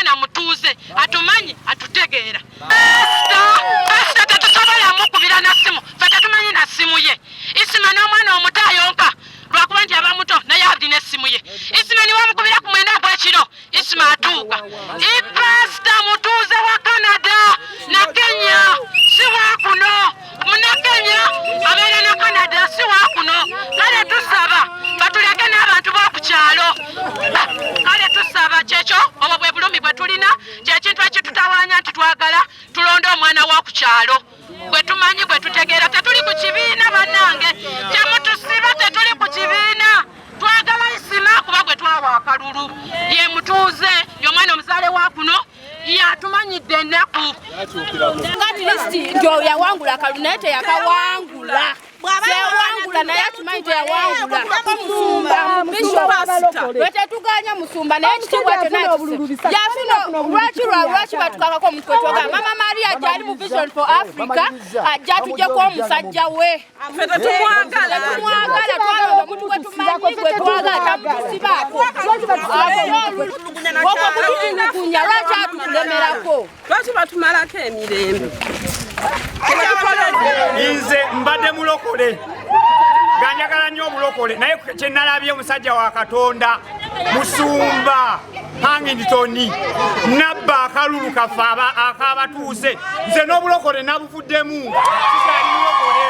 Omwana mutuuze, atumanyi, atutegeera. Pasita tetusobola mukubira na ssimu, fe tetumanyi na ssimu ye. Isima n'omwana omuto ayonka lwakuba nti aba muto, naye alina essimu ye. Isima niwamukubira ku 9 ogw'ekiro, Isima atuuka. Ipasita mutuuze wa Canada na Kenya, si wakuno. Munakenya abeera na Canada, si wakuno. Kale tusaba batuleke n'abantu b'oku kyalo. Kale tusaba kyekyo, obwo bwe bulumi bwe tulina, kyekintu ekitutawaanya nti twagala tulonde omwana w'oku kyalo gwe tumanyi, gwe tutegeera. Tetuli ku kibiina, bannange, temutusiba, tetuli ku kibiina. Twagala Isima kuba gwe twawa akalulu ye mutuuze, y'omwana omuzaale wa kuno, yatumanyidde ennaku. At least nti oyo yawangula akalulu, naye teyakawangula. Teyawangula, naye atumanyi teyawangula. Musumba bishop, lwe tetuganya musumba, naye ekitiibwa kyonna yafuna. Lwaki lwaki batukakako omuntu kwetwagala? Mama Maria gyali mu Vision for Africa, ajja atujjeko omusajja we. Ffe tetumwagala. Tetumwagala, twalonda omuntu gwe tumanyi, gwe twagala, tamutusibaako okwo kututulugunya. Lwaki atukulemerako? Lwaki batumalako emirembe? Nze mbadde mulokole nga njagala nnyo obulokole, naye kyenalabye, omusajja wa Katonda musumba Hangington nabba akalulu kaffe ak'abatuuze. Nze n'obulokole nabuvuddemu, sikyali mulokole.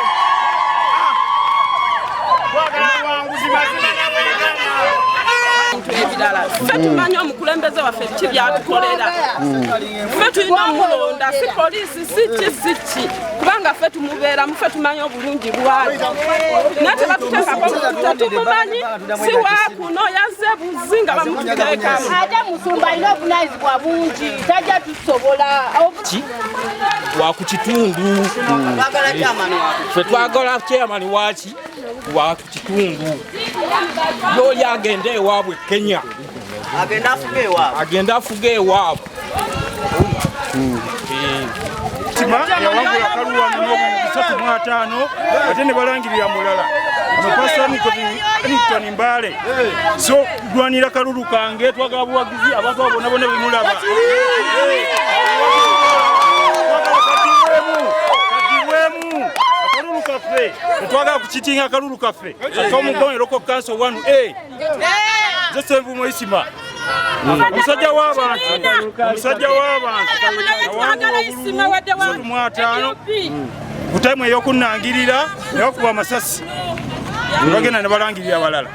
Ah, twagala buwanguzi, mazima nabwegana. Ebintu ebirala, ffe tumanyi omukulembeze waffe biki byatukolera. Ffe tulina omulonda, si poliisi, si ki, si ki, kubanga ffe tumubeeramu, ffe tumanyi obulungi bwayo, naye tebatuteekako tetumumanyi, si wakuno, yazze buzi nga bamututeekamu. Ate musumba alina obuvunanyizibwa bungi, tajja tusobola. Ki wa ku kitundu. Ffe twagala chairman waki wa ku kitundu, yooli agende ewaabwe Kenya. Agenda afuga ewaabwe. Agende afuga ewaabwe. Tima yawangula akalulu wano n'obululu 350, ate ne balangirira mulala ono, Pastor Newton Mbale. So lwanira kalulu kange, twagala buwagizi. Abantu abo bonna bonna bemulaba, twagala kadibwemu, kadibwemu akalulu kaffe. Tetwagala kukitinga akalulu kaffe ak'omukono, local council 1A. Nze Senvumo Isima, omusajja w'abantu, omusajja w'abantu. Twagala Isima wadde wa 35 ku time ey'okunnangirira ne bakuba amasasi ne bagenda ne balangirira abalala.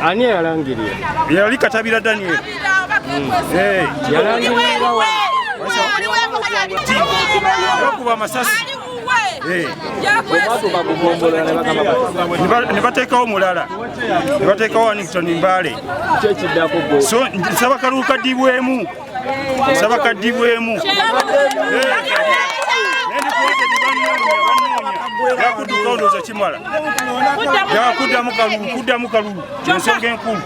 Ani eyalangirira? Yali Katabira Daniel. Eh, Yalangirira wa? Ne bakuba amasasi. Eh. Batuuka kugombolola ne bagamba bati Ne bateekawo mulala, ne bateekawo Wannington Mbale. Ki ekiddako gwe? So nsaba kalulu kadibwemu, nsaba kadibwemu. Yakudduka, ndowooza kimala yakuddamu kalulu, kuddamu kalulu, ensonga enkulu.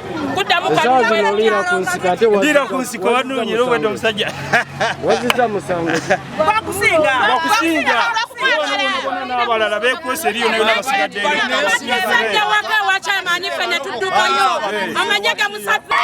Essaawa zino oliira ku nsiko ate Ndiira ku nsiko, banoonya era obwedde omusajja. Waziza musango ki? Bakusinga n'abalala bekwesa eriyo nayo basigaddeyo. Musajja waka wakyamaanyi, ffe ne tuddukayo amanye gamusajja.